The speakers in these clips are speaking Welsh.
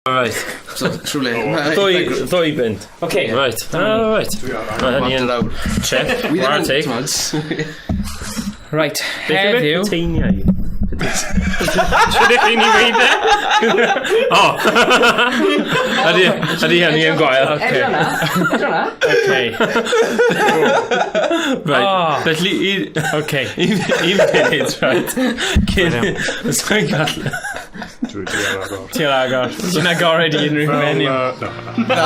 Right. So, trwle. Ddwy, ddwy bunt. Oce. Right. Oh, right. Mae hynny yn trip. Wi ddim Chwarae yn, teg. t'mod, Right, Beth yw e? heddiw... Puteiniau. Siwr i ni weid e? O! Ydy, ydy hynny yn gwael. Oce. Edrych na. Edrych na. Oce. Right. Oh. Felly, un, Oce. un, un munud, right. Cyn... So'n gallu... Dwi di ar agor. Ti'n agor. Ti'n agored i unrhyw Fel, menyw. na, na.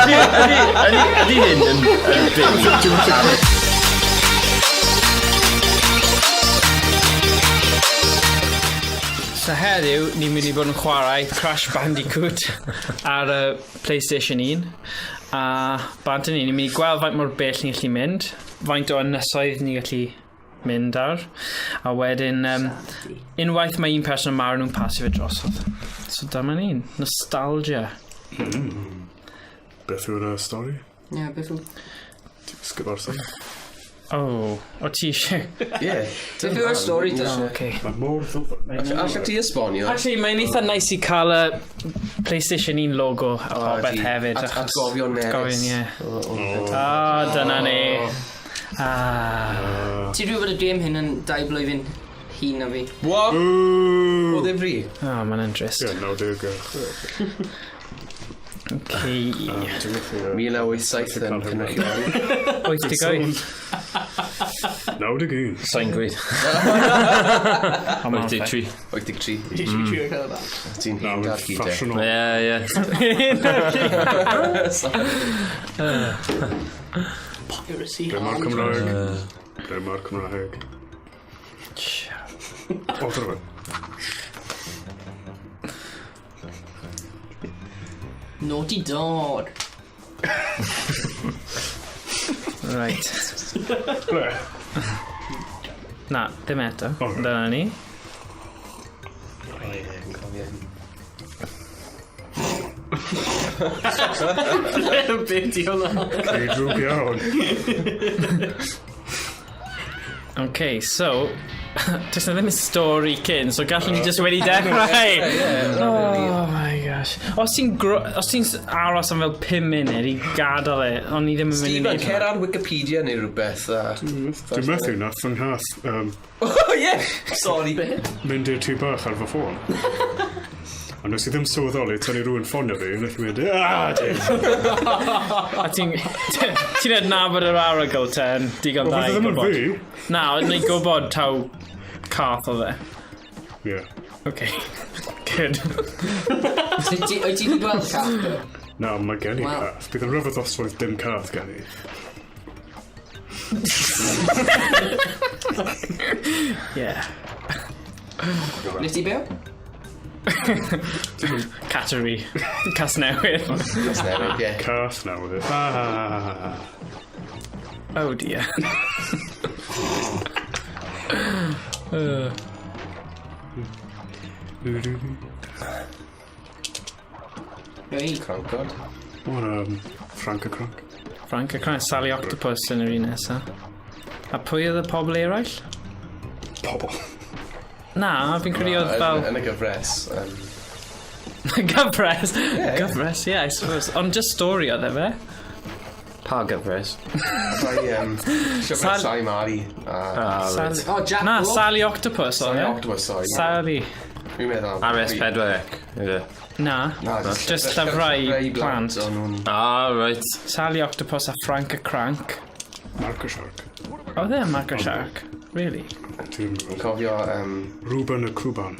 Ydy, ydy, ydy hyn yn, yn byw? So heddiw, ni'n mynd i bod yn chwarae Crash Bandicoot ar y PlayStation 1. A bant yn ni, ni'n mynd i gweld faint mor bell ni'n gallu mynd, faint o ynysoedd ni'n gallu mynd ar. A wedyn, um, unwaith mae un person yn marw, nhw'n pasio fe drosodd. So dyma ni'n, nostalgia. Beth yw'r stori? Ie, beth yw... Ti'n Skip ar sy'n. Oh, o ti eisiau? Ie. Beth yw'r stori ta? Oh, okay. Mae mor ddwfn. Allet ti esbonio? Actually, mae'n eitha nice i cael y PlayStation 1 logo a popeth hefyd. At Atgofion Nerys. Atgofion, ie. O, o, Ah, dyna ni. Ah. Ti rhyw fod y gêm hyn yn dau blwyddyn hŷn na fi. What? Ooh. O ddifri? Oh, mae'n interest. Ie, 96. Okay. Dwi'n methu... 1987 yn cynrychioli. 88. 91. Sa'n gweud. 83. 83. Ti eisiau trio cael y bach? Ti'n hen Nawr, dad gyd e. ffasiynol. Ie, ie. Piracy. Ble mae'r Cymraeg? Ble mae'r Cymraeg? O, dyna fe. Naughty dog. Right. Ble? Na, ddim eto. O, right. Dyna ni. O ie, yn cofio hyn. Beth di hwnna? Ei, drwg iawn. Okay, so... Does na ddim stori cyn, so gallwn ni just wedi dechrau. Oh my gosh. Os ti'n os ti'n aros am fel 5 munud i gadael e, ond ni ddim yn mynd i Stephen, wneud cer ar Wikipedia neu rhywbeth. a- Dwi'n methu nath fy nghath Oh ie! Sorry. mynd i'r tŷ bach ar fy ffôn. A nes i ddim sylweddoli tan i rhywun ffonio fi, nes i mynd, ah, dim. A ti'n ti'n adnabod yr arogl te yn digon dda Wel, i ddim yn gwybod. fi. Na, ond ni'n gwybod taw cath oedd e. Ie. Okay. Good. Wyt ti wedi gweld cath? though? Na, mae gen i Wel. cath. Bydd yn rhyfedd os oedd dim cath gen i. Yeah. Nes ti byw? Cattery. Casnewydd. Casnewydd, ie. Cath newydd. Ah. Oh dear. Reit. Crancod. What, Frank a Crank? Frank a Crank, Sally Octopus yn yr un nesa. A pwy oedd y pobl eraill? Pobl. Na, fi'n credu oedd fel... Yn y gyfres. Gyfres! Gyfres, yeah, I suppose. Ond just story oedd e fe. Pa gyfres? Rhai, llyfrau Sally Mari. A Ah, right. Sally... Oh, Jack Na, Black. Sally Octopus oedd Sally e. Octopus, sorry. Sally. Fi'n meddwl. RS4C. Ydy. Na. Na, Just llyfrau plant. O'n nhw'n... Ah, right. Sally Octopus a Frank a Crank. Mark a Shark. Oedd e Mark a Shark? Really? Dwi'n gwybod. Cofio Ruben y Cwban.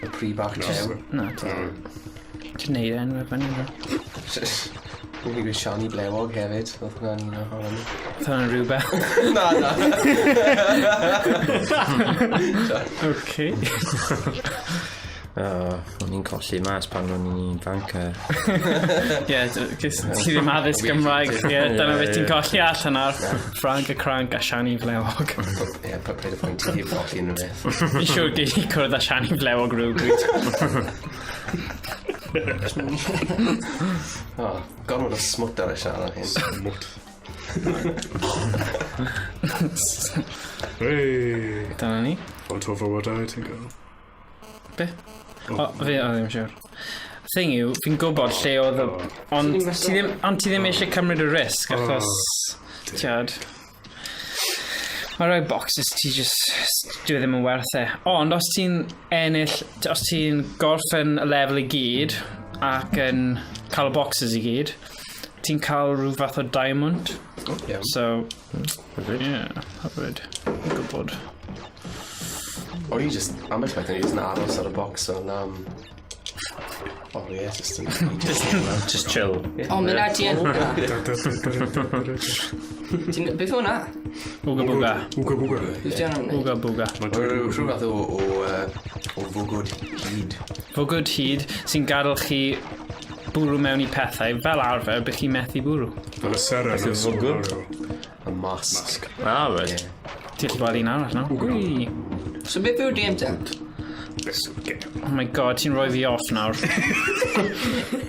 y pri bach tew. Na, ti'n neud enw fyny. Fi'n gwybod Siani Blewog hefyd. Oedd hwnna'n un ohono nhw. Oedd hwnna'n rhywbeth. Na, na. Okay. Oh, o'n i'n colli mas pan o'n i'n ifanc. Ie, cos ti ddim addysg Gymraeg. Ie, dyna beth ti'n colli allan ar Frank a Crank a Siani Flewog. Ie, paid y pwynt ti heb colli unrhyw beth. Fi'n siŵr gei di cwrdd â Siani Flewog rhywbryd. O, gormod o smwt ar y siarad hyn. Smwt. Hey! Dyna ni. Faint o fywydau ti'n gael? Be? O, fi, o, ddim siŵr. Thing yw, fi'n gwybod lle oedd y... Ond ti ddim, ond ti ddim eisiau cymryd y risg, achos... Tiad. Mae rhai boxes ti just... Dwi e ddim yn werth e. Ond os ti'n ennill... Os ti'n gorffen y lefel i gyd, ac yn cael y boxes i gyd, ti'n cael rhyw fath o diamond. Iawn. So, yeah, hyfryd. Fi'n gwybod. O'n i just, ambell waith o'n i just yn aros ar y box o'n... Oh yeah, just yn... Just chill. O, mynd ar ti yn. Ti'n- Beth hwnna? Ooga booga. Wga bwga. Beth ti hwnna'n wneud? Ooga booga. Mae'n Rhyw dweud rhyw fath o fwgwd hyd. Fwgwd hyd sy'n gadael chi bwrw mewn i pethau fel arfer bych chi'n methu bwrw. Fel y seren Beth yw yn Super fwgwd? Mario. Y masg. Ah, right. Ti'n gallu gweld un arall nawr. Wee. So beth yw'r game te? Beth yw'r game? Oh my god, ti'n rhoi fi off nawr.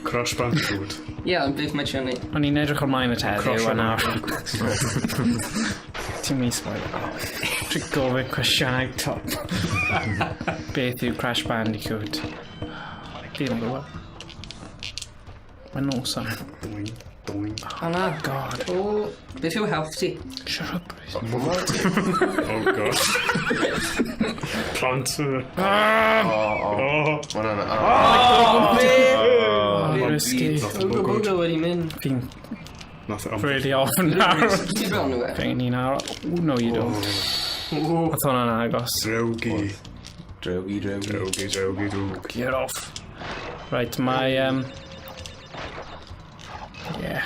Crash Bandicoot. Ie, ond beth mae ti'n neud? O'n i'n edrych ymlaen at heddiw Crash a nawr. Ti'n mynd i spoil. Dwi'n gofyn cwestiynau top. Beth yw Crash Bandicoot? Fi ddim yn gwybod. Mae'n awesome. Doing, doing. O na. God. O, beth yw health ti? Shut up, Rhys. Oh god. Plant. O, o. Oh. Ma' hwnna'n... Oh, risky. Nath y Ooga bwgwd. booga wedi mynd. Fi'n Nath y really ofn nawr. Ti'n gweld nhw e? Fi'n un arall. Ooh, no, you don't. Oedd hwnna'n agos. Drewgi. Drewgi, drewgi. Drewgi, drewgi, drwg. Get off. Right, mae... Yeah.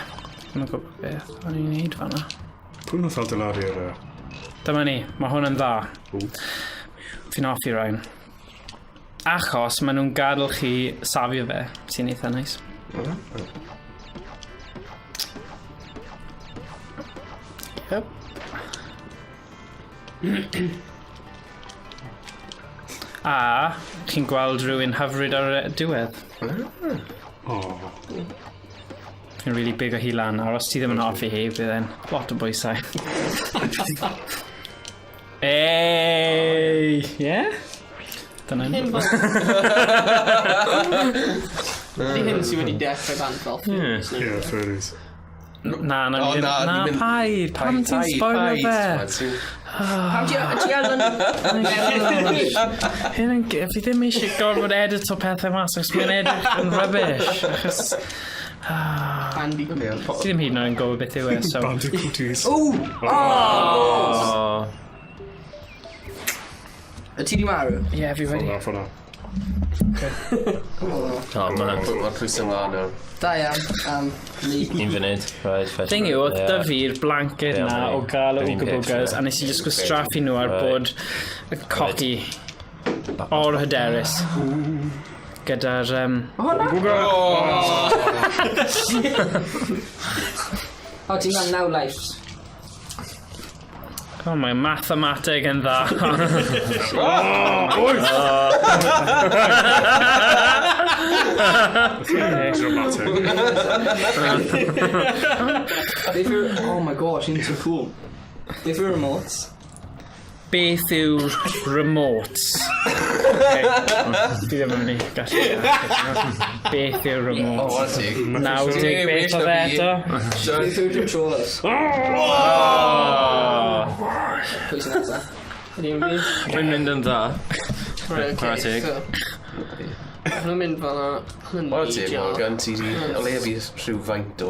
Dwi'n gwybod beth o'n i'n neud fanna. Pwy nath adeiladu ar y... Dyma ni, mae hwn yn dda. Ww. Fi'n hoffi rhain. Achos maen nhw'n gadael chi safio fe, sy'n eitha nice. Yep. A chi'n gweld rhywun hyfryd ar y diwedd. Oh. Fi'n really big o hi lan, a os ti ddim yn hoffi hi, bydd e'n lot o bwysau. Hey! Yeah? Dyna ni. Hyn Ydy hyn sydd wedi dechrau band fel Furries, neu? Yeah, furries. Na, na, O, ni ddim- na, na, ni'n mynd- paid, pam ti'n spoilio fe? Pam ti ti ar yn... Hyn yn... Fi ddim eisiau gorfod edit o pethau mas, achos mae'n edrych yn rubbish. Achos Andy. ti ddim hyd yn oed yn gwybod beth yw e, so... Bandicooties. Ww! Oh. Y ti di marw? Ie, fi wedi. Hwnna, hwnna. Oh, man. Mae'r pwys ymlaen nawr. Da iawn. Ni. Un funud. Right, fetch. Thing yw, oedd da fi'r blanket Ie, na mae- o gael y yr un Ooga peth, Boogas, ie. a nes i just gwastraffu nhw ar Right. bod y coci o'r hyderus. Gyda'r... Bwga! O, ti'n cael 9 lives. Oh, mae mathemateg yn dda. Dramatic. Beth yw'r... Oh my gosh, hyn sy'n cool. Beth yw'r remotes? Beth yw'r remotes? Okay. Fi ddim yn mynd i gallu. Beth yw'r O, remotes? what a teg. 90 beth oedd e eto? Beth yw'r controllers? Pwy sy'n nesaf? Ydy yn fi. Mae'n mynd yn dda. Right, Chwarae okay, teg. so. Hwnnw'n mynd fel na. Hwnnw'n What a teg, neidio. Morgan. Ti di... O leia fi rhywfaint o...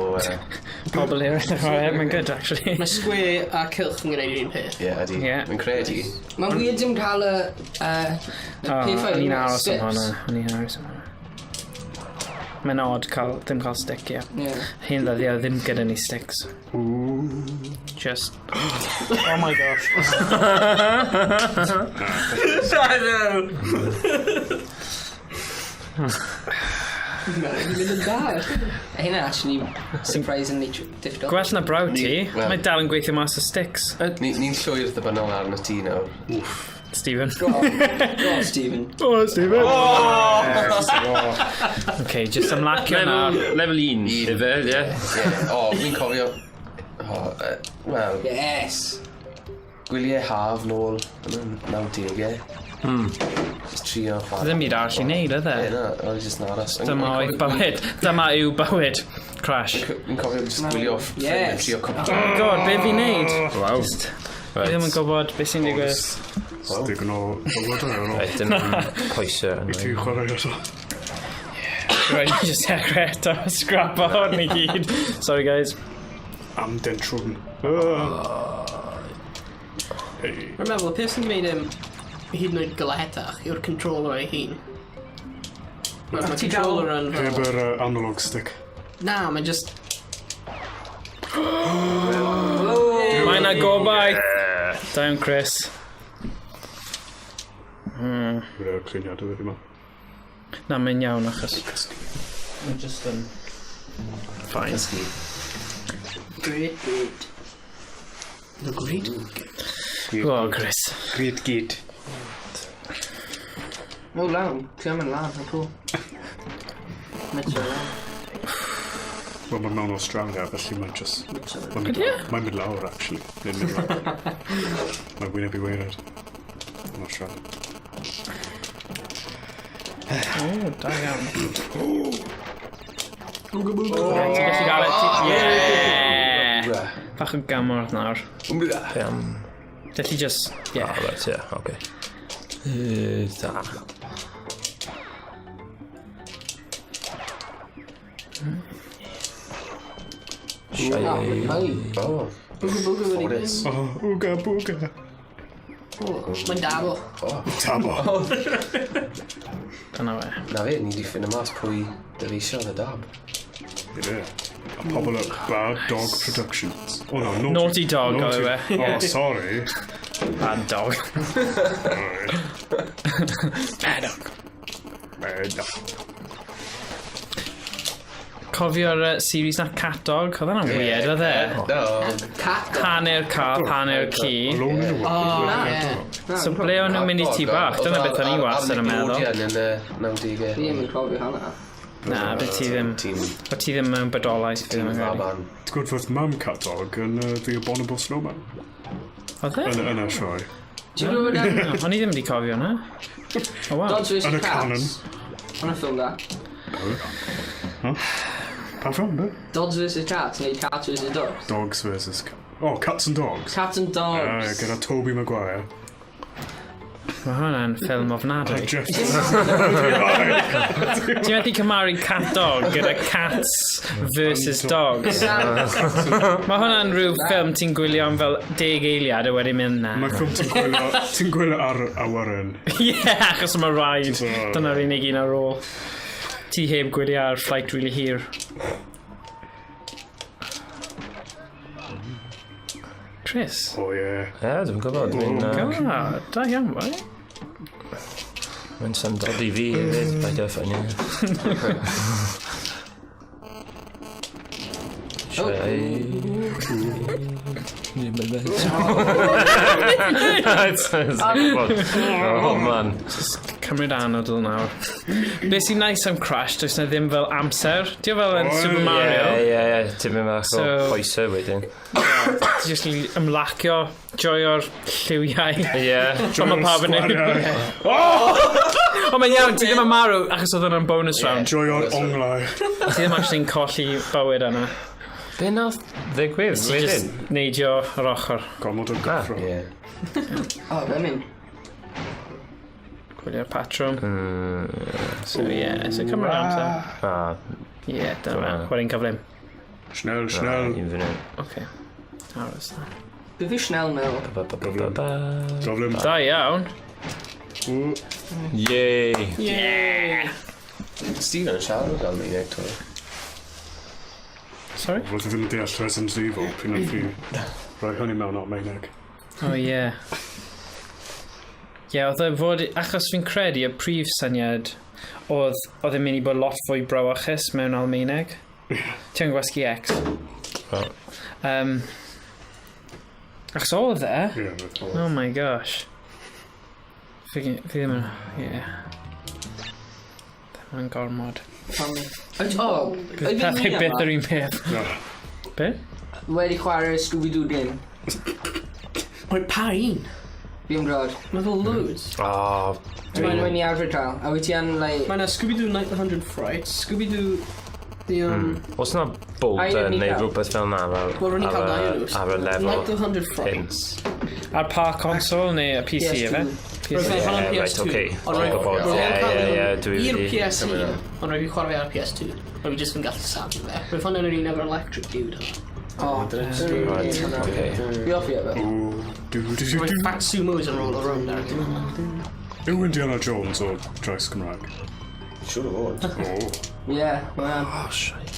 Pobl eraill yn chwarae, mae'n good actually. Mae square a cylch yn gwneud yr un peth. Ie, ydi. Ie. Fi'n credu. Mae'n weird dim cael y... y O, pethau o'n i'n aros am sticks. hwnna, o'n i'n aros am hwnna. Mae'n odd cael, ddim cael stick, ie. Ie. Hen ddyddiau ddim gyda ni sticks. Just... Oh my gosh. I know! Mae'n mynd yn dda. A hynna actually surprisingly difficult. Gwell na brawd ti, Wel. mae dal yn gweithio mas o sticks. Ni'n llwyr ddibynnol arno ti nawr. Stephen. Go on, Go on, Stephen. Oh, Stephen! Okay, just ymlacio nawr. Level 1. Ife, ie. Ie. O, fi'n cofio... O, wel... Yes. Gwyliau haf nôl yn y 90au. Just trio chwarae. Ddim byd arall i wneud, oedd e? Ie, na, o'n i just yn aros. Dyma oedd bywyd. Dyma yw bywyd. Crash. Yn cofio just gwylio ffilm Yes. trio copio. Oh god, be fi'n neud? Waw. Just, fi ddim yn gwybod beth sy'n digwydd. Digon o bywyd ar ôl. Right, dim coesau. I ti chwarae eto. Right, just dechrau eto. Scrap o hwn i gyd. Sorry guys. Am dentrwn. Hey. Rwy'n meddwl, y peth sy'n gwneud hyd yn oed galetach yw'r controller ei hun. Mae'r Ti dal- controller yn Heb fel... yr analog stick. Na, mae'n just... Mae yna gobaith. Da iawn, Chris. Rwy'n cleaniad wedi yma. Na, mae'n iawn achos. Mae'n just yn... Fine. Cysgu. Great, great. The great. Oh, Chris. Grid gyd. O, lawn. Ti am yn lan, yn cool. Mitchell, lan. Wel, mae'n mewn Australia, felly mae'n just... Mitchell. Mae'n mynd, mae'n mynd lawr, actually. Mae'n mynd lawr. Mae'n wyneb i waered. Yn Australia. Oh, da iawn. Ti'n gallu gael e? Yeah! Bach o gamordd nawr. Be am... Gallu just... Yeah. Oh, right, yeah, okay. Da. Shai... Oh, Booga booga wedi... ffodus. Oh, ooga booga. Mae'n dabo. Tabo. Dyna fe. Na fe, ni wedi ffindo mas pwy dyfeisiodd y dab. Yeah. A pobl at Bad Dog Productions. Oh no, Naughty, Naughty Dog, Naughty. oedd e. Oh, sorry. Bad dog. Sorry. Bad dog. Bad dog. Cofio'r series na Cat Dog? Oedd hwnna'n weird, oedd e? Dog. Cat dog. Hanner cath, hanner ci. Alone in the world. Oh, with a yeah. dog. So ble o'n nhw'n mynd i tŷ bach? Dyna beth o'n i wastad yn meddwl. Ar Nickelodeon yn y 90au. Fi ddim yn cofio hwnna. Na, beth ti ddim... Tîm, O ti ddim mewn bodolaeth, fi tîm ddim yn credu. Faban. Ti'n gwybod fod mam cat dog yn The Abominable Snowman? Oedd e? Yn y sioe. Ti'n gwybod am O'n i ddim wedi cofio hwnna. Oh, wow. Dogs vs Yn y canon. Cats? Hwna'n ffilm da. Pa ffilm, be? Dogs vs Cats neu Cats vs Dogs? Dogs versus... Oh, Cats and Dogs. Cats and Dogs. Gyda Toby Maguire. Mae hwnna'n ffilm ofnadwy. Jeff. Ti'n methu cymharu cat dog gyda cats versus dogs. Mae hwnna'n rhyw ffilm ti'n gwylio am fel 10 eiliad a wedyn mynd na. Mae ffilm ti'n gwylio, ti'n gwylio ar awyren. Ie, achos mae rhaid. So- Dyna'r unig un ar ôl. Ti heb gwylio ar flight really hir. Chris. Oh, yeah. Ie, dwi'n gwybod. Mae'n God, da iawn, boi. mae'n syndod i fi hefyd, paid â ffynnu. Shai... Oh, man. Cymryd anadl nawr. Be sy'n nice am Crash, does na ddim fel amser. Di o fel yn Super Mario. Ie, ie, ie. Ti'n mynd bach o coesau wedyn. Ti jyst yn ymlacio, joio'r lliwiau. Ie. Ond mae pawb yn neud. Ond mae'n iawn, ti ddim yn marw achos oedd hwnna'n bonus round. Joio'r onglau. Ti ddim actually'n colli bywyd yna. Be nath ddigwydd Ti wedyn? just neidio yr ochr. Gormod o gyffro. Ie. O, fe'n mynd. Gwylio'r patrwm. So yeah, so cymryd amser. Ah, Yeah, dyna fe. Ah. Wedyn cyflym. Schnell, schnell. un fan hyn. Okay. Aros na. Beth yw Schnell meddwl? Ba, ba, ba, ba, ba. Gyflym. Da iawn. Ww. Yay! Yeah! Stephen yn siarad am un eto. Sorry? Roedd i ddim yn deall Resident Evil pryd nath fi rhoi hynny mewn Almaeneg. Oh yeah. Ie, yeah, oedd e fod, achos fi'n credu y prif syniad oedd e'n mynd i bod lot fwy brawychus mewn Almaeneg. Ti'n gwasgu X. Oh. Achos oedd e? Ie, roedd o. Oh my gosh. Fi ddim yn... Ie. Ddim yn gormod. O, oedd Pethau byth yr un peth. Na. Be? Wedi chwarae Scooby-Doo game. Wait, pa un? Fi yn gwybod. Mae fel loads. Oh, Dwi'n mynd i arfer cael. A wyt ti yn, like... Mae yna Scooby-Doo Night of the Hundred Frights, Scooby-Doo... The, Oes na boulder Ai, ni neu cael. rhywbeth fel na fel Wel, rwy'n ar cael y- dau o'n nhw. ar y Night lefel of the Hundred Frights. Ar pa console neu y PC, PS2. efe? Roedd PS2. hwnna'n Yeah, right, PS2. okay. Ond Dwi'n gwybod. roedd Ie, o'n cael ie, ie, dwi i'r wedi- PS1, ond roedd fi chwarae fe ar PS2. Roedd fi jyst yn gallu safio fe. Roedd hwnna'n yr un efo'r electric dude yna. O, Right, okay. Fi hoffi e fe. Ooh, do, do, do, Roedd do. Fat Sumos yn roll around ar y diwedd. Yw Indiana Jones o Drais Cymraeg? Siŵr o fod. O. Ie, mae'n... Oh, shit.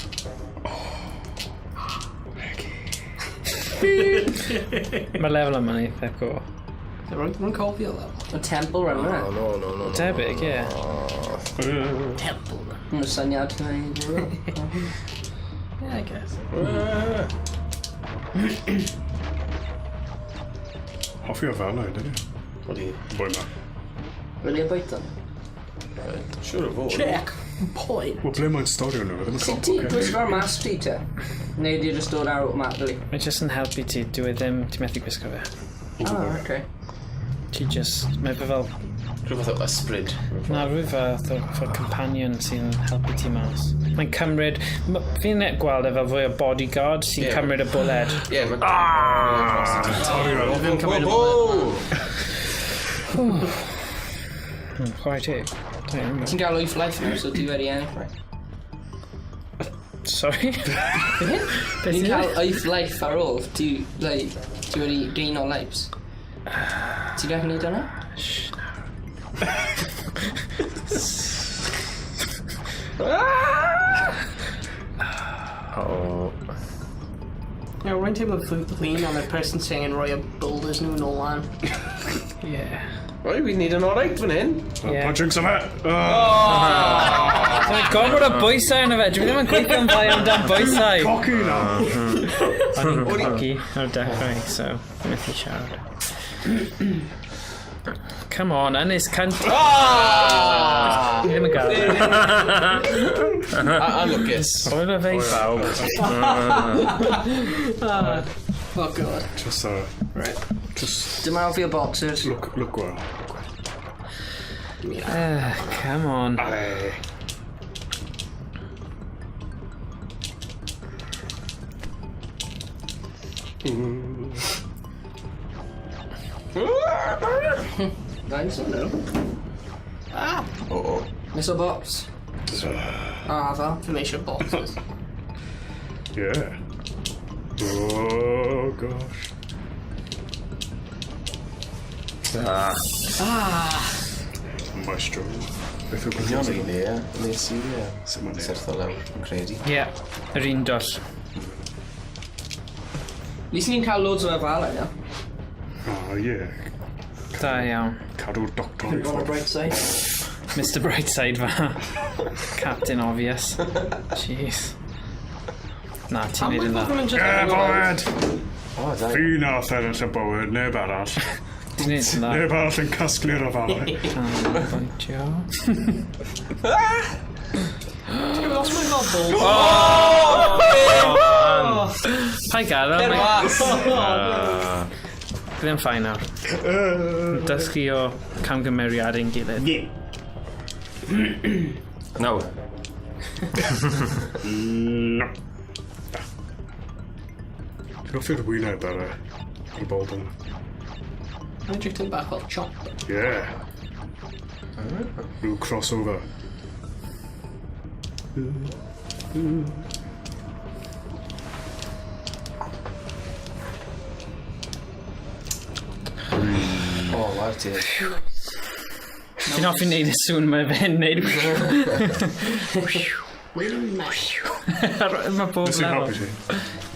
Mae'r lefel yma'n eitha cool. Rwy'n cofio lefel. Y Temple Run, Oh, yna. no, no, no. no. Debyg, ie. Temple Run. Mae'n syniad. Yeah, I guess. Hoffi o fel yna, dyn ni? Odi. Boi ma. Really a bwyta. Siŵr o fod. Check. Point. Wel, ble mae'n storio nhw? Ddim yn Sut cael ti pocket. gwisgo'r mask ti te? Neu di just dod ar automatically? Mae jyst yn helpu ti, dwi e ddim, ti'n methu gwisgo fe. Ah, okay. Ti just, mae fe fel, Rhyw fath o ysbryd. na rhyw fath o fel companion sy'n helpu ti mas. Mae'n cymryd, fi'n gweld e fel fwy o bodyguard sy'n Ie. cymryd y bwled. Ie, mae'n... Ddim cymryd y Whoa! Chwarae teg. Da iawn. Ti'n cael wyth life now, so ti wedi ennill, right? Sorry? Beth Ti'n yw e? cael wyth life ar ôl, ti, like, ti wedi gain o lives. Ti'n gallu gwneud hwnna? Oh. Ie, rwy'n teimlo flin am y person sy'n angen rhoi y boulders nhw nôl lan. Yeah. Right, we need an alright fan hyn. Yeah. Pa drinks am e? Mae gormod o bwysau yna fe. Dwi ddim yn gweithio'n dda amdan bwysau. Cocky na! O'n i'n cocky ar dechrau, so methu siarad. Come on, Ynys cunt. Fi ddim yn gael. A lwcus. Oedd y fe i bawb. Oh god. Just, Right. just Dim fi o boxers. look, look well. Come on. Ale. Nice one, no. Ah! O, o. Missile box. Ah, fel. Fi eisiau boxes. Yeah. Oh, gosh. Ah. Maestro. Beth yw'r Union gwrs? rili, ie. Nes i, ie. Sut mae'n neud? Syrtho lawr, yn credu. Ie, yr un dwll. Nes ni'n cael loads o afalau, no? Ah, yeah. Da iawn. Cadw'r doctor i On the ffwrdd. bright side. Mr Brightside fa. Captain Obvious. Jeez. Na, ti'n neud yn dda. Yeah, bywyd! O, da. Fi nath ennill y bywyd, neb arall. Ti'n neud yn dda. Neb arall yn casglu'r afalau. Canolbwyntio. Os mae'n fel boulder. Pai gael o. Mas! Fi ddim fine nawr. Dysgu o camgymeriadau'n gilydd. No. No. Dwi'n hoffi'r wyneb ar y ar y bold yna. Mae'n edrych tipyn bach fel chop. Yeah. Rhyw crossover. O, war ti. Ti'n hoffi neud y sŵn mae fe'n neud. Mae bob Nes i'n lefel. helpu ti.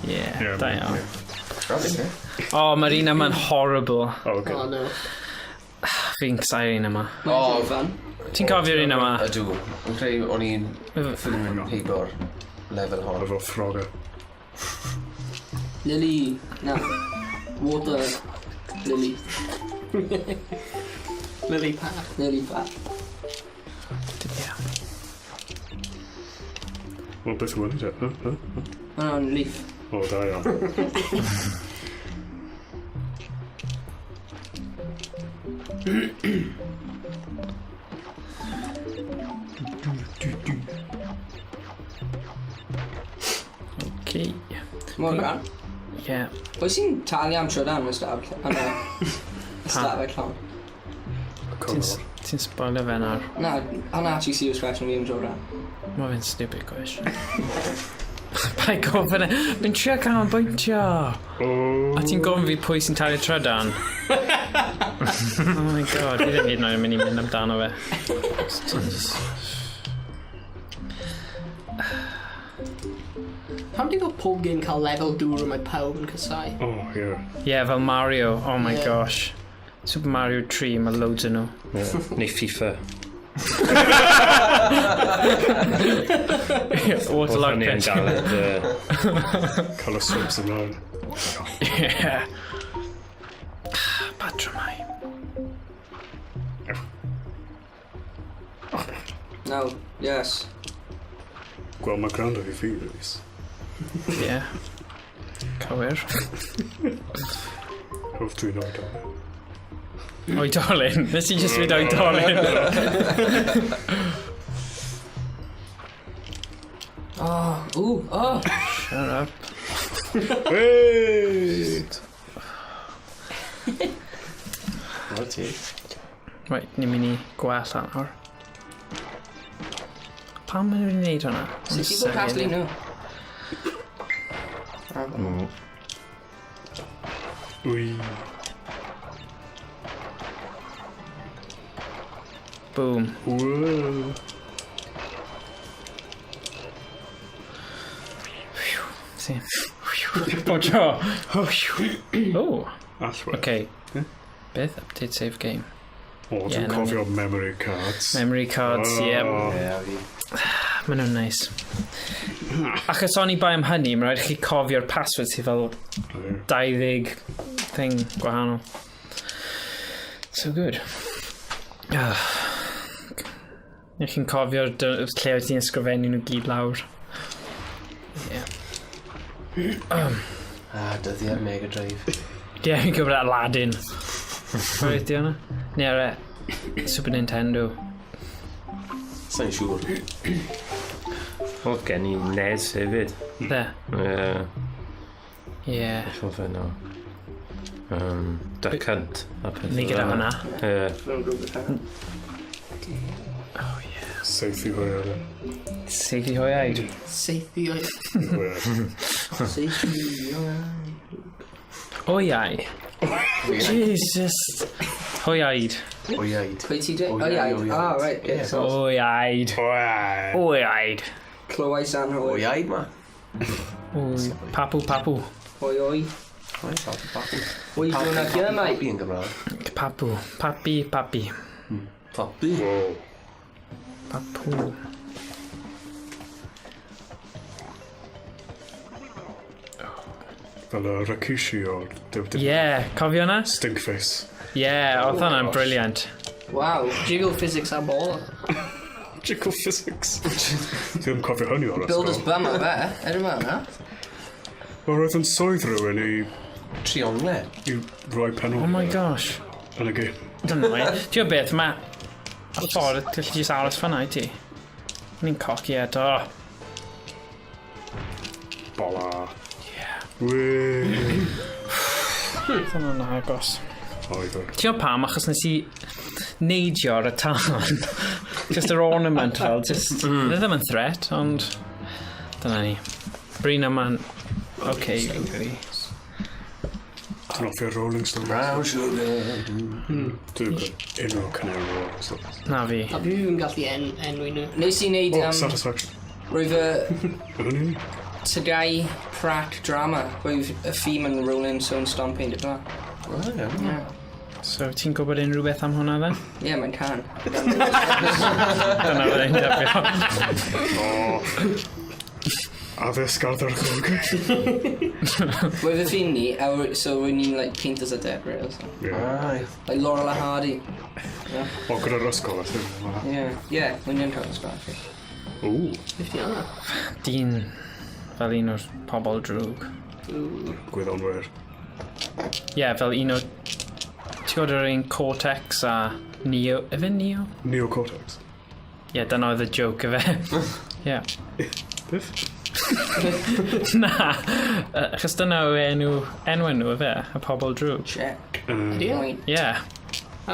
Ie, Ie, da iawn. Okay. O, mae'r un yma'n horrible. Oh, okay. Oh no. Fi'n casau'r un yma. Mae'n fun. Ti'n cofio'r un yma? Ydw. Yn credu o'n i'n ffilm heibio'r lefel hon. Efo ffroga. Lily. Na. Water. Lily. Lily pad. Lily pad. Ie. Wel, beth yw'n te? Huh? Huh? Hwnna'n leaf. O, da iawn. Okay. Morgan, Yeah. pwy sy'n talu am trydan yn ystafell? Yn y ystafell llawn? Ti'n ti'n spoilio fe nawr. Na, hwnna actually serious question fi am Jordan. Mae fe'n stupid question. Pai gofyn e. Fi'n trio canolbwyntio. Oh. A ti'n gofyn fi pwy sy'n talu trydan? Oh my God, fi ddim hyd yn oed yn mynd i mynd amdano fe. Just- Pam di fel pob game cael lefel dŵr mae pawb yn casau? Oh, yeah. Yeah, fel Mario. Oh my Yeah. gosh. Super Mario 3, mae loads yn nhw. Yeah. Neu FIFA. Waterlogged Oedd hynny yn pitch. galed. Cael y swibs ymlaen. Yeah. Patrymau. No, yes. Gweld mae gwrando fi fi, Rhys. Yeah. Cywir. Hoff dwi'n oed. Oedolyn. Nes i just mynd oedolyn. Oh, ooh, oh. Shut up. Hey! Wel ti. Right, ni'n mynd i gwella nawr. Pam maen nhw wedi gwneud hwnna? Sut i bod casglu nhw? Ui. Boom. Whoa. See. Bob tro. Oh, Allwedd. okay. Beth? Update save game. O, Yeah, dwi'n na cofio memory cards. Memory cards, Oh. yep. Ie, fi. Maen nhw'n nice. Achos o'n i bai am hynny, mae'n rhaid i chi cofio'r password sydd fel 20 thing gwahanol. So good. Ah. Neu chi'n cofio'r lle oedd ti'n ysgrifennu nhw gyd lawr. Yeah. Ah, dyddiau Mega Drive. Ie, yeah, fi'n gwybod Aladdin. Beth di hwnna? Neu ar e, Super Nintendo. Sa'n siŵr. Oedd gen i NES hefyd. There. Ie, Yeah. beth oedd fe nawr? Duck Hunt. A pethau Ni gyda fel 'na. hwnna. Ie. Oh yeah. Seithi hwyr. Seithi hwyaid. Seithi o'i... Seithi Hwyau. Jesus. Hwyaid. Oiaid. Pwy ti dweud? Oiaid, Oiaid. oiaid. Ah, right. Ie. Yeah. So, Hwyaid. Hwyaid. clywais anghywir. Oiaid, ma. Wy- Papu, papu. Oi, oi. Oi, papu, papu. Oi, dwi'n ag yma. Papu yn Gymraeg. Papu. Papi, papi. Papu. Wow. Papu. Fel y Rikishi o'r DVD. Yeah, cofio hwnna? Stinkface. Yeah, oedd hwnna'n brilliant. Wow. Jiggle physics ar bol. Jiggle physics. Dwi'n cofio hynny o'r Builder's ysgol. bum o fe. Edrych yma hwnna. Wel, roedd yn swydd rhywun i, Triongle. i roi penol. Oh my gosh. Yn y gêm. Dyna ni. Ti'n gwybod beth, mae... Y ffordd, ti'n gallu just aros fan'na i ti. Ni'n coci eto. Bola. Yeah. Wee. Oedd hwnna'n agos. Oedd o. Ti'n gwybod pam, achos nes i neidio ar y tân. Just yr ornament fel, just... Mm. Ddim yn threat, ond... Dyna ni. Bryn yma'n... Okay, fi'n credu. Dwi'n hoffi'r Rolling Stones. Brown sugar. Dwi'n gwybod unrhyw caneuon Rolling Stones. Na fi. A fi ddim yn gallu enwi nhw. Nes i wneud, Oh, Satisfaction. roedd y Hynny ni? Tygau Pratt drama. Roedd y theme yn Rolling Stone Stomping, dy fel. O, iawn. Yeah. So, ti'n gwybod unrhyw beth am hwnna then? Yeah, mae'n can. Dyna fydde'n defio. O. Addysg ardderchog. Roedd y theme ni, a so roedd ni'n like painters a decorators. Yeah. Ai. Like Laurel a Hardy. O, gyda'r ysgol, I think. Yeah. Yeah, mae'n yn cael ysgol, actually. Ooh. Beth di hwnna? Dyn fel un o'r pobl drwg. Gwyddonwyr. Ie, yeah, fel un o'r Ti'n gwybod yr un Cortex a Neo... Efe Neo? Neocortex. Ie, yeah, dyna oedd y joke efe. Ie. Beth? Na, achos dyna yw enw, enw nhw efe, y pobl drwg. Check. Ydy e? Point. Ie.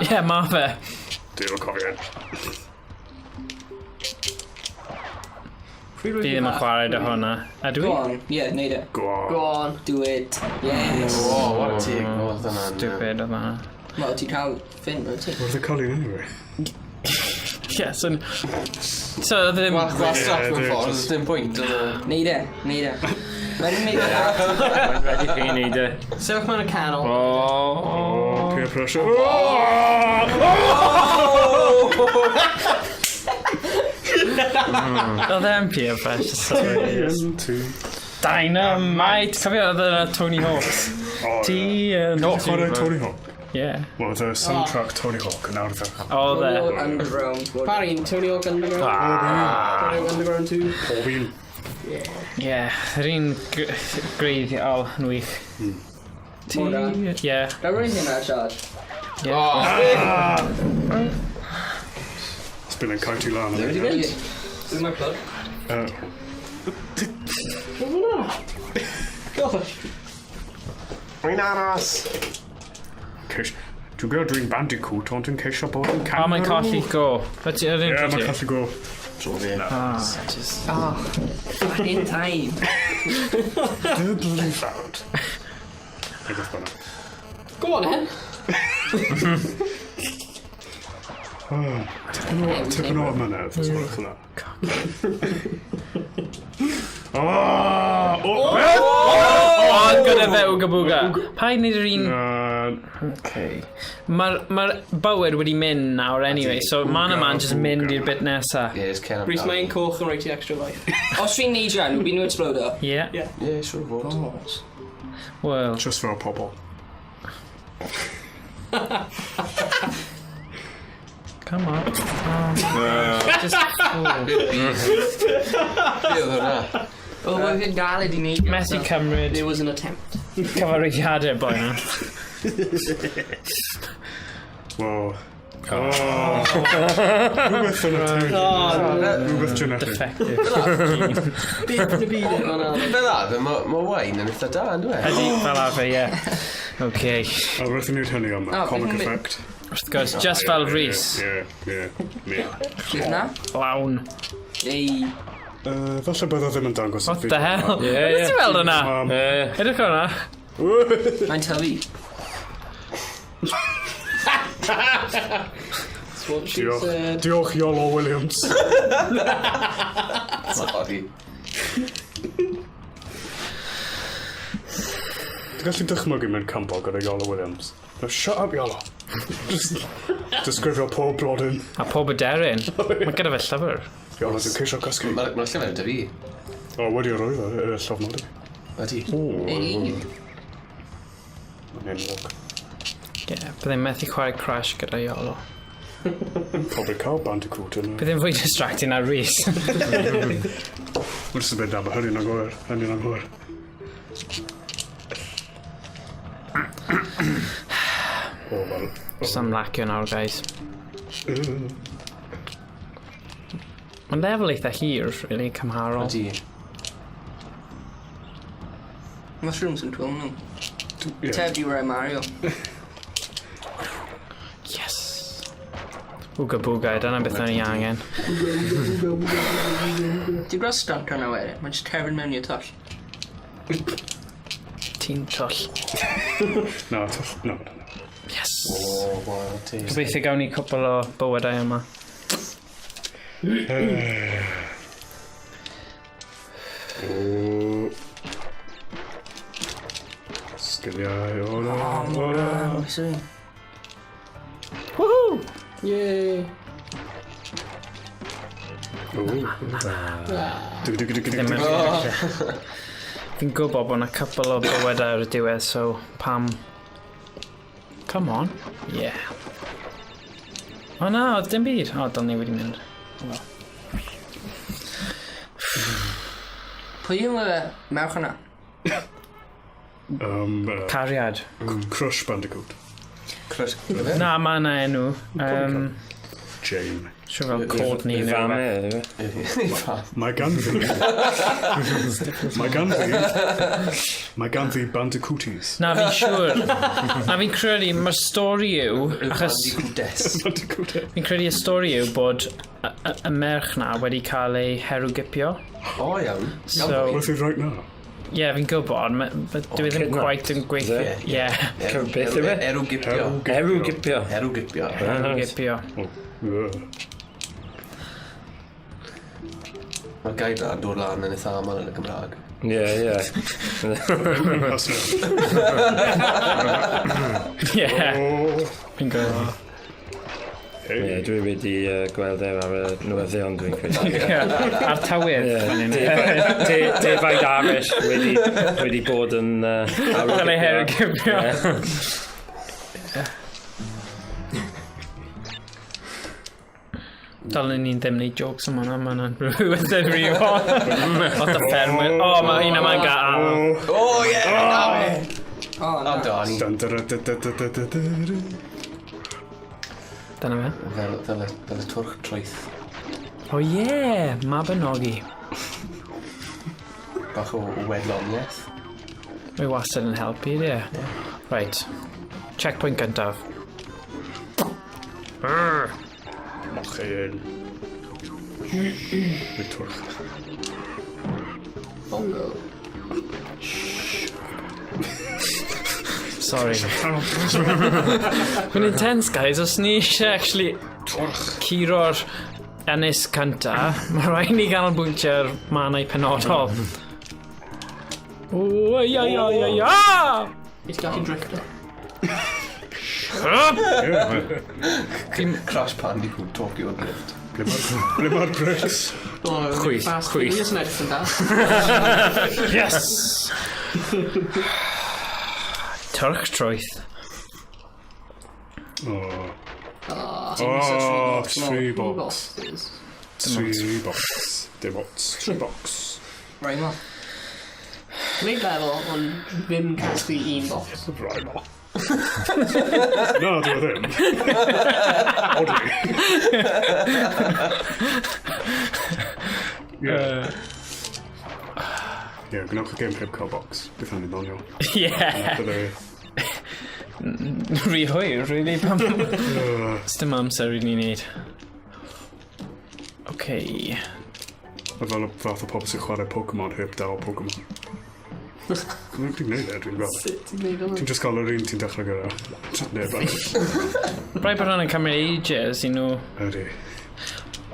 Ie, ma fe. Dwi'n yn cofio. Fi ddim yn chwarae dy hwnna. Ydw Go i? on. Yeah, neud e. Go on. Go on. Do it. Yes. Oh, what a teg. Oedd hwnna'n... Stupid oedd hwnna. Wel, ti'n cael ffyn, wyt ti? Where's the Colin anyway? Ie, so... So, oedd ddim... Gwastraff Ie, mewn ie, ffordd, just- dim pwynt. oedd e. Neud e, neud e. Mae'n mynd i Mae'n ready chi wneud e. Sefyll mewn y canol. Oh. Oh, peer pressure. Oh! Oedd e'n peer pressure, sorry. TNT. Dynamite! Cofio, oedd yna Tony Hawks. Oh, T... yeah. No. Chwarae Tony Hawk. Yeah. Well, the soundtrack Tony Hawk yn arfer. Oedd e. Underground. Barry, Tony Hawk Underground. Ah. Tony Hawk Underground 2. Pob un. Ie, yr un greiddiol yn wych. T... Mor Ie. Dwi'n rhoi hynna siarad. Oh, It's been yn cael ti lan. Wedi mynd? Dwi'n my plug. Gosh. Rwy'n aros. Ceis... Dwi'n gwybod dwi'n Bandicoot, ond dwi'n ceisio bod yn O, kangaroo. mae'n colli go. Wyt ti- yr un Ie, mae'n ti? colli go. Tro fi. Ah, just... Oh, in time. Doodly found. Neu beth bynnag. Go on, then. Tipyn o ymynedd, os gwelwch yn dda. Oh! Oh! Beth? O, gyda fe Ooga Booga. Paid wneud yr un... Okay. Mae'r ma bywyd wedi mynd nawr anyway, so man a man just mynd i'r bit nesa. Ie, just cer Rhys, amdano. mae'n coch yn rhoi ti extra life. Os fi'n neud rhan, wy'n nhw explodo. Yeah. Yeah. Ie, siŵr fod. Well. Just fel pobl. Come on. Just... Oh. Be oedd hwnna? O, mae fi'n galed i neud. Methu cymryd There was an attempt. cyfarwyddiadau boi na. Wow. Oh. Rhywbeth yn y teulu. Rhywbeth genetic. Defective. Beth yn y byd yn hwnna. Fel arfer, mae wine yn eitha da, yn dwi? Ydy, fel arfer, ie. Okay. A wrth i wneud hynny am Oh, comic beth yn- effect. Wrth gwrs, just fel Rhys. Ie, ie, ie. Na? Lawn. Ei. Falle bydd o ddim yn dangos. What the hell? Ie, Beth ie. ti'n weld hwnna? Ie. Edrych hwnna. Mae'n tyfu. That's what she Diolch. said. Diolch Iolo Williams. Sorry. Ti'n gallu dychmygu mewn campo gyda Iolo Williams. No, shut up, Iolo. Just disgrifio pob blodyn. A pob aderyn. Mae gyda fe llyfr. Iolo, dwi'n ceisio cysgu. Mae'r llyfr 'da fi. O, wedi arwyddo, y llofnodi. Ydy. Ei. Mae'n enwog. Ie, yeah, byddai'n methu chwarae Crash gyda Iolo. Probably cael Bandicoot yn... Byddai'n fwy distracting na Rhys. Mae'n jyst yn mynd am hynny'n anghywir. Hynny'n anghywir. O, wel. Just am lacio nawr, guys. Mae'n lefel eitha hir, really, cymharol. Ydy. Mushrooms yn twil nhw. Ie. Teb i rai Mario. Yes! Ooga booga, dyna beth o'n i angen. Ti'n gweld stunt hwnna wedyn? Mae'n just terfyn mewn i'r twll. Ti'n twll. Na, twll. No, no, no. Yes! O, wael ti. Gobeithio gawn ni cwpl o bywydau yma. O. Sgiliau, o na, o na. Oh, sorry. Woohoo! Yay. O. Dig, dig, dig, dig, Ddim dig. yn gallu. Fi'n gwybod bod yna cwpl o bywydau ar y diwedd, so pam... Come on. Yeah. O na, oedd dim byd. O, dyl ni wedi mynd. Pwy yw y merch hwnna? Cariad. Cariad. Crush Bandicoot. Crush. Na, mae yna enw. Jane. Siwr fel Courtney I neu fam rhywbeth. e, yw e? Mae ganddi... Mae ganddi... Mae ganddi bandicooties. Na, fi'n siŵr. Na, fi'n credu, mae'r stori yw, achos Bandicootes. Bandicooties. fi'n credu y stori yw bod y, y, y merch na wedi cael ei herwgipio. O, iawn. So, Wrth i right now. ie, yeah, fi'n gwybod, dyw e ddim kidnapped. quite yn gweithio. Is Ie, Beth yw e? Erw gipio. Erw gipio. Erw gipio. herwgipio. Oh, Mae'r gair na'n dod lan yn eitha aml yn y Gymraeg. Ie, ie. That's it. Ie, Oh, fi'n gwybod. Ie, hey. dwi wedi gweld e ar y newyddion, dwi'n credu. Ie, A'r tywydd. Ie, fan hyn. Defaid Irish wedi bod yn Cael ei herwgipio. Ie. Dylen ni'n ddim neud jokes am hwnna, mae hwnna'n rhywbeth yn rhywbeth. Lot o ffermwyr. O, mae un yma'n gael. Oh. O, ie! Na fe! O, na. O, da ni. Dun, dun, dun, dun, dun, dun, dun, dun. Dyna fe. Fel y twrch troeth. O ie, Mabinogi. Bach o wedloniaeth. Mae wastad yn helpu, ie. Right. Checkpoint gyntaf. Mochyn. Neu twrch. Bongo. Sorry. Mae'n intense, guys. Os ni eisiau actually curo'r ynys cynta, mae rhaid ni ganolbwyntio ar mannau penodol. O, ai, ai, ai, ai, ai! Ti'n gallu drifto. Crash Bandicoot Tokyo Drift. Ble mae'r bricks? O, Chwith, Fast chwith. Furious yn edrych yn da. Yes! Twrch troeth. Oh. Oh, Oh, three box. boxes. Three box. Dim ots. Three box. Right, ma. Gwneud lefel, ond ddim casglu un box. Right ma. No, dwi ddim. Oddly. Yeah. Yeah, gwnewch y game heb cael box. Bydd hynny'n ddoniol. Yeah. Bydde... Rhy hwyr, really. Pam... Dim amser i ni wneud. Okay. Mae fel y fath o pobl sy'n chwarae Pokemon heb dal Pokemon. Dwi'n gwneud e, dwi'n gweld. Sut ti'n gwneud hwnna? Ti'n just cael yr un ti'n dechrau gyda. Just neb arall. Rhaid bod hwnna'n cymryd ages i nhw. Ydy.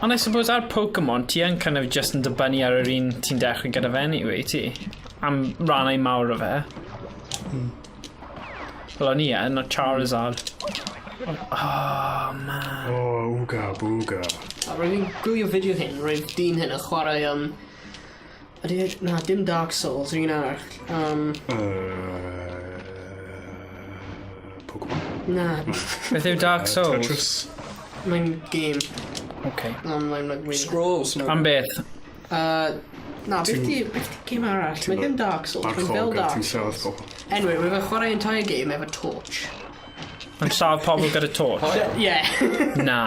Ond I suppose ar Pokemon, ti yn kind of just yn dibynnu ar yr un ti'n dechrau gyda fe anyway, ti? Am rannau mawr o fe. Wel, o'n i yn, o Charizard. Oh, man. O, ooga, booga. A roedd fi'n gwylio fideo hyn, roedd dyn hyn yn chwarae, ydy, na, dim Dark Souls, yr un arall. Pokemon? Na, Beth yw Dark Souls? Tetris. mae'n game. Okay. Mae'n like, really... Scrolls, no. Am beth? Na, beth di game arall? Mae ddim Dark Souls, mae'n fel Marchog a Dark ti'n lladd Souls. pobl. Anyway, roedd e'n chwarae entire game efo torch. Yn lladd pobl gyda torch? Yeah. Na.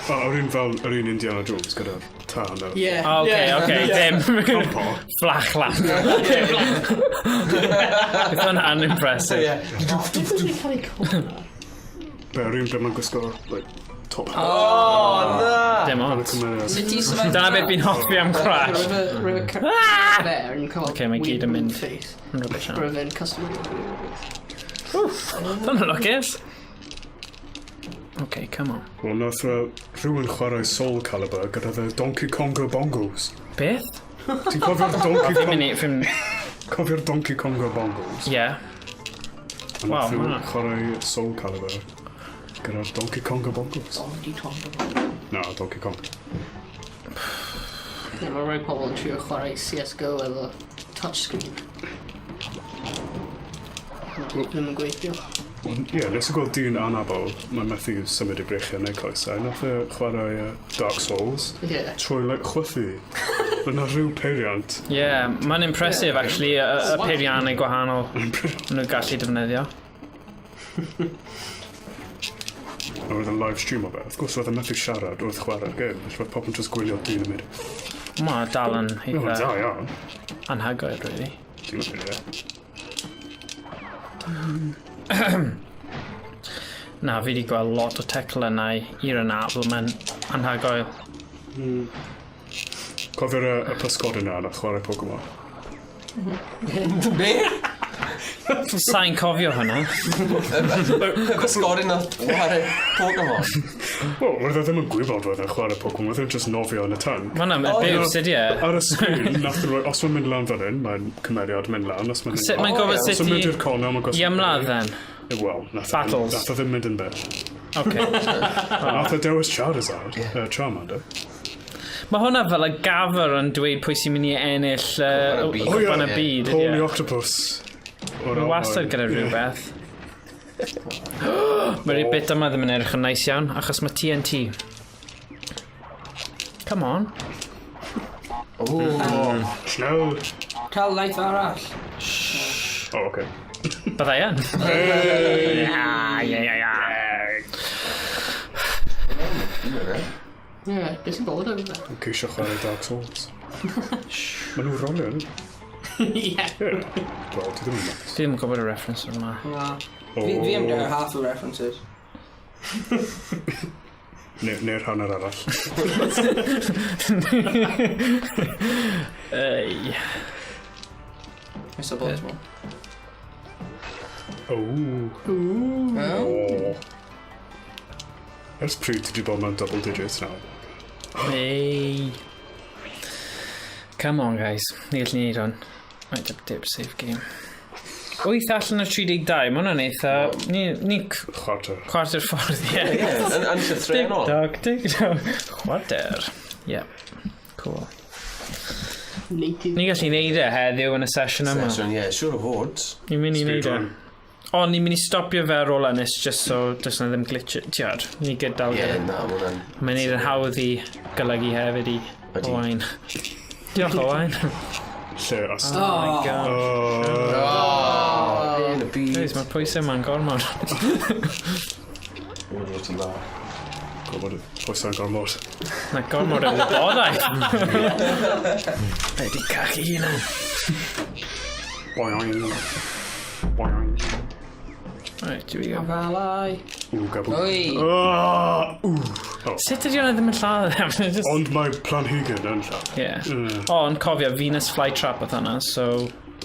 O, yr un fel yr un Indiana Jones gyda tân a... Yeah. Okay, yeah. okay, dim. Compo. Flach lamp. Beth hwnna'n impressive. Ie. Beth ydyn ni'n cael ei cofio? Be, yr un ble mae'n gwisgo, like, top hat. O, na! Dim ots. Cymeriad. Sut ti symud? Dyna beth fi'n hoffi am Crash. Roedd e Ah! fe yn cael Ocê, mae gyd yn mynd. Face. Rubbish now. Roedd e'n customer. Dyna lwcus. Okay, come on. Wel, nath rhywun chwarae Soul Calibur gyda the Donkey Konga Bongos. Beth? Ti'n cofio'r Donkey Fi'n Kong... mynd i... Fi'n... Cofio'r Donkey Konga Bongos? Yeah. A nath Waw, rhywun ma' hwnna- chwarae Soul Calibur gyda'r Donkey Konga Bongos. Donkey Kong. Na, Donkey Kong. Ie, mae rhai pobl yn trio chwarae CSGO efo touchscreen. Ddim yn gweithio. Ie, yeah, nes i gweld dyn anabl, mae'n methu symud i breichiau neu coesau. Nath e chwarae Dark Souls Ie. trwy, like, chwythu. Yna rhyw peiriant. Yeah, mae'n impressive, actually, y peiriannau gwahanol maen nhw'n gallu defnyddio. A roedd yn live stream o fe. Wrth gwrs, roedd yn methu siarad wrth chwarae'r gêm, felly roedd pobl yn just gwylio dyn yn mynd. Mae dal yn Mae'n eitha da iawn. anhygoel, really. Ti'n mynd, ie. Na, fi wedi gweld lot o teclynnau i'r anabl, mae'n anhygoel. Cofio'r y pysgodyn yna nath chwarae Pokemon? Be? Sa'n cofio hwnna. Pysgodyn nath chwarae Pokemon. Wel, roedd e ddim yn gwybod roedd e'n chwarae Pokemon, roedd e'n just nofio yn y tan. Mae hwnna'n O, abuse, ydi e? Ar y sgrin, nath nhw roi, os mae'n mynd lan fel hyn, mae'n cymeriad mynd lan, os mae'n mynd Sut mae'n O, gofod ie. sut Os mae'n mynd i i'r cornel, mae'n i ymladd then? Wel, nath e Battles. nath e ddim mynd yn bell. Okay. Nath e dewis Charizard, Charmander. Mae hwnna fel y gafr yn dweud pwy sy'n mynd i ennill Cwpan y byd. Cwpan y Ie. byd. Paul ydi the e? Octopus. O'r Mae wastad Almaen. gyda rhywbeth. Mae'r bit yma ddim yn edrych yn nice iawn, achos mae TNT. Come on. Ooh. Schnell. Cael life arall. Oh, okay. Byddai yn. Ia, ia, ia, ia. Ie, beth sy'n bod efo fe? Yn ceisio chwarae Dark Souls. Maen nhw'n rolio, nhw. Ie. Ie. Wel, ti ddim yn nuts. Fi ddim yn gwybod y reference yma. Na. Oh. Fi am dweud half o references. Neu'r hanner arall. Ei. Mr. Baltimore. Oh. Oh. Oh. Ers pryd ti wedi bod mewn double digits nawr? Ei. Come on, guys. Ni gallu neud hwn. Right, dip, dip, save game. 8 allan o 32, mae hwnna'n eitha... Ni, ni Chwarter. chwarter ffordd, ie. Ie, yn llythrennol. Tick tock, tick tock. Chwarter. Ie. Cool. Native. Ni gallu neud e heddiw yn y sesiwn yma. Sesiwn, ie, siŵr o fod. Ni'n mynd i neud e. Speedrun. O, ni'n mynd i stopio fe ar ôl Ynys, just so does na ddim glitch. Tiad, ni gydal Ie, gyda. na, ma' hwnna'n... Mae'n neud yn hawdd i golygu hefyd i Ydi. Owain. Diolch Owain. Lle as... Oh my god. Oh. Oh, yn y byd. Jeez, mae'r pwysau yma'n gormod. Wydro ti fawr. Gormod, pwysau'n gormod. Na gormod o wybodaeth. Be di cachu hunan. Boing. Boing. Right, here we go. Afalau. Ooh, gabw. Oi. Ah, ooh. Oh. Sut ydi hwnna ddim yn lladd e? Just... Ond mae planhigyn yn lladd. Yeah. O, ond cofio, Venus flytrap oedd hwnna, so...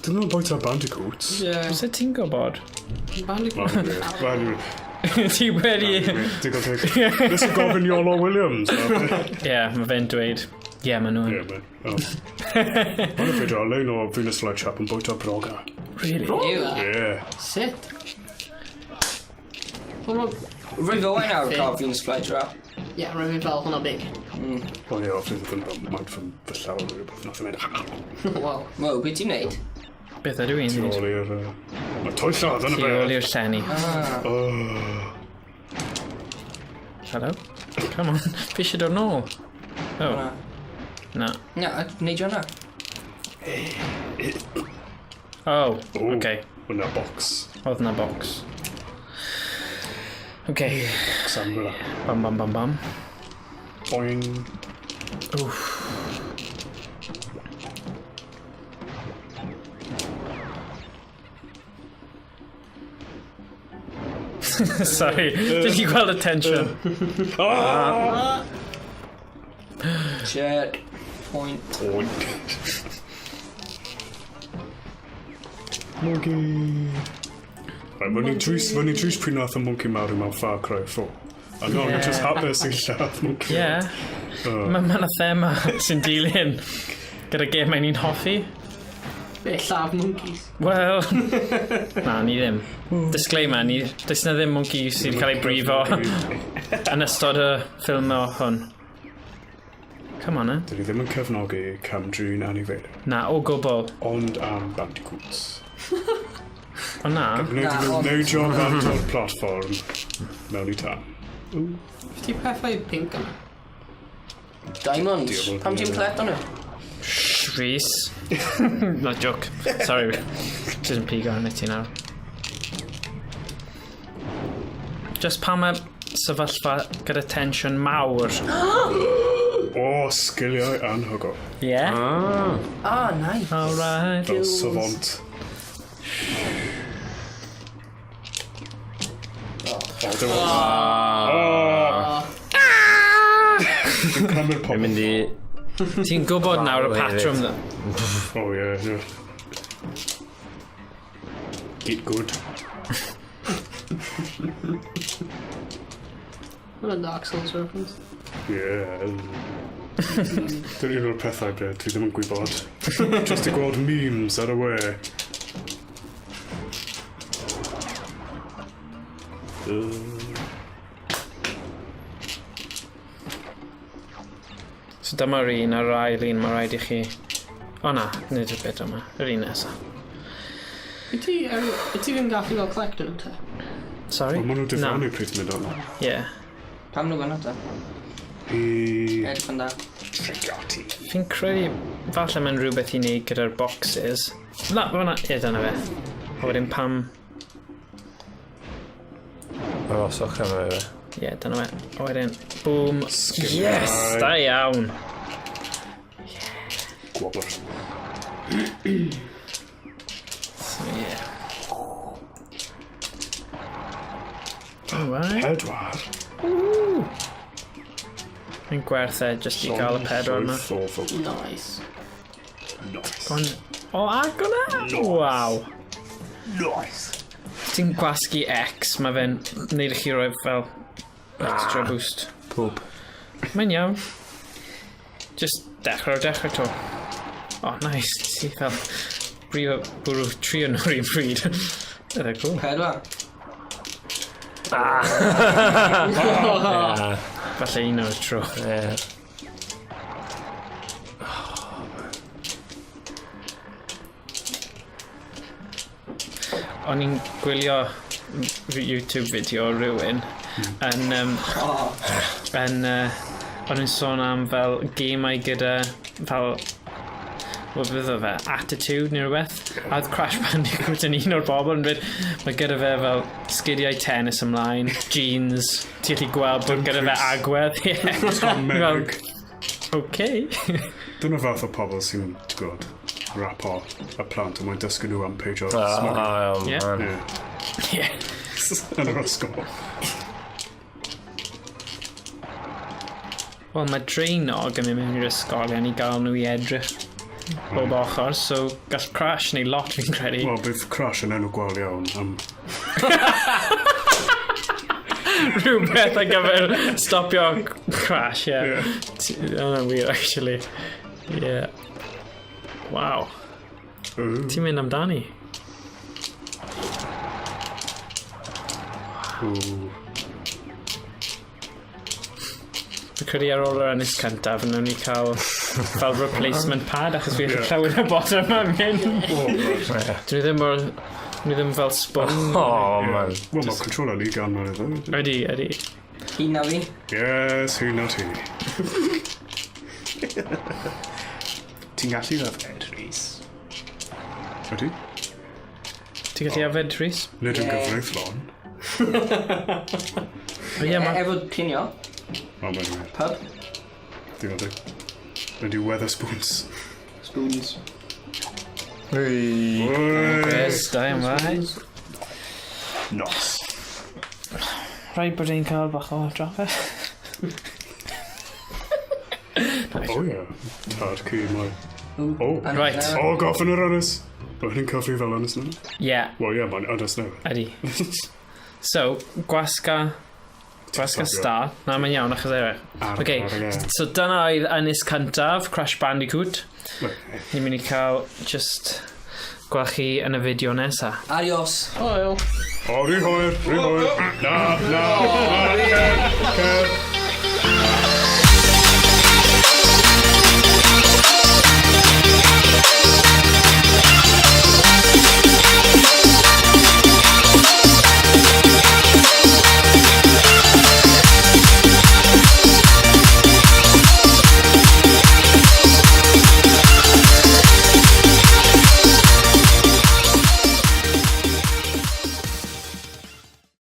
Dyn nhw'n bwyta bandicoots. Ie. Sut ti'n gwybod? Bandicoot. Wel, anyway, Ti wedi... digon teg. Nes i gofyn Iolo Williams. Ie, Ie, mae fe'n dweud. Ie, yeah, maen nhw'n... man. Oh. Mae'n y fideo ar-lein o Venus Flytrap yn bwyta broga. Really? Ew. Ie. Sut? Hwnnw... Rwy'n fel nawr cael Venus Flytrap. Ie, rwy'n fi fel hwnna big. O ie, os ddim yn mind fy fy llaw neu rhywbeth. Nath i mynd Wow. Wow, beth ti'n neud? Beth ydw i'n tu neud? ôl i'r... Mae toillad yn y Tu ôl bed. i'r llenni. Oh. Hello? Come on. Fi eisiau dod nôl. Oh, Na. na. Na, neud hwnna. Oh, Ooh. okay. Hwnna box. Oedd na box. Okay. Box umbrella. Bam, bam, bam, bam. Boing. Oof. Sorry, did you gweld y tension? Ah! Check. Point. Boing. Monkey. Right, mae'n ni'n drist, mae'n ni'n drist pryd nath y monkey marw mewn Far Cry 4. A no, yeah. Just hapus i lladd monkey. Yeah. Oh. Mae ma 'na thema sy'n dilyn gyda gemau ni'n hoffi. Be, lladd monkeys. Wel, na, ni ddim. Disclaimer, ni, does na ddim monkey sydd wedi cael ei brifo yn ystod y ffilm o hwn. Come on, eh? Dyn ni ddim yn cefnogi cam-drin anifeiliaid, Na, o gwbl. ond am bandicoots. O na. Gwneud Na, nhw ond- neidio bant o'r platfform mewn i tân. Ti pethau pink yna. Diamonds. Diablo. Pam ti'n collect nhw? Shh, Rhys. no, joke. Sorry. Just yn pigo arno ti nawr. Just pan mae sefyllfa gyda tensiwn mawr. O, sgiliau anhygoel. Yeah. Ah. Ah, nice. All right. Fel savant. O, dim ond. Ah! Dwi'n cymryd Dwi'n pobl. mynd i... Ti'n gwybod nawr y Farw patrwm hefyd. dda. Oh, yeah, yeah. Get good. What a Dark Souls reference. Yeah. Dyna un o'r pethau be, dwi ddim yn gwybod. Just i gweld memes ar y we. So dyma'r un a'r ail un mae rhaid i chi... O na, nid y bit yma, yr un nesaf. Wyt ti, wyt ti ddim gallu gael collector nhw te? Sorry? Wel, maen nhw'n diflannu pryd ti'n mynd arno. Yeah. Pam nhw fyna te? I... Edrych yn da. Trigati. Fi'n credu falle mae'n rhywbeth i wneud gyda'r boxes. Na, fyna, ie, dyna fe. A wedyn pam... Aroswch am fe. Ie, yeah, dyna fe. A wedyn, boom. Sgiliau. Yes, da iawn. Gwobr. So, yeah. Alright. Pedwar. Mae'n gwerth e just i gael y pedwar yma. Llwyth o fywyd. Nice. Nice. Ond... O, ac o'na! Waw. Nice. Ti'n gwasgu X, mae fe'n neud i chi roi fel extra boost. Poop. Mae'n iawn. Just dechrau o'r dechrau to. Oh, nice. Ti fel brifo bwrw tri o'n nhw'r un pryd. Yna cool. Pedwar. Yeah. Falle un o'r tro. Yeah. O'n i'n gwylio YouTube video o rhywun yn, Oh, yn o'n i'n sôn am fel gemau gyda fel what fydd o fe, attitude neu rhywbeth. A oedd Crash Bandicoot yn un o'r bobl yn dweud, mae gyda fe fel sgidiau tennis ymlaen, jeans, ti'n gallu gweld bod gyda fe pris. agwedd. Yeah. Menig. Okay. Dyna fath o pobl sy'n, ti'n gwybod, rapo y plant a mae'n dysgu nhw am peidio smygu. Oh, Yeah. man. Yeah. yeah. Yn yr ysgol. Wel, mae draenog yn mynd mewn i'r ysgolion i gael nhw i edrych bob ochr, so gall Crash neu lot fi'n credu. Wel, bydd Crash yn enw gwael iawn am... Rhywbeth ar gyfer stopio Crash, yeah. Yeah. Hwnna'n wir, actually. Yeah. Wow. Ooh. Ti'n mynd amdani? Ooh. Fi'n credu ar ôl yr ynys cyntaf, wnawn ni cael fel replacement pad, achos fi Ie. llawer y bottom yma'n mynd. Oh, man. Dwi ddim mor... Dwi ddim fel sbon. Oh, man. Wel, mae controller ni gan mae'n iddo. Ydy, ydy. Un na fi. Yes, hi na ti. Ti'n gallu yfed, Rhys? Ydy? Ti'n gallu yfed, Rhys? Nid yn Ie. gyfreithlon. O ie, ma... Efo cinio. O, mae'n wir. Pub. Digon teg. Mynd i Wetherspoons. Spoons. Hey. Oi! Yes, da iawn, rai. Nos. Rhaid bod e'n cael bach o drafferth. O ie. Tad cu mae. O. Right. O, goffin yr ynys. Mae hynny'n cyfri fel ynys nawr? Yeah, Wel ie, mae'n ynys nawr. ydy. So, gwasga... Gwasga start. Na, mae'n iawn, achos eraill. Okay, so dyna oedd ynys cyntaf, Crash Bandicoot. Ni'n mynd i cael just gweld chi yn y fideo nesa. Adios. Hwyl. O, rhy hwyr, rhy hwyr. Na, na, na, cer, cer.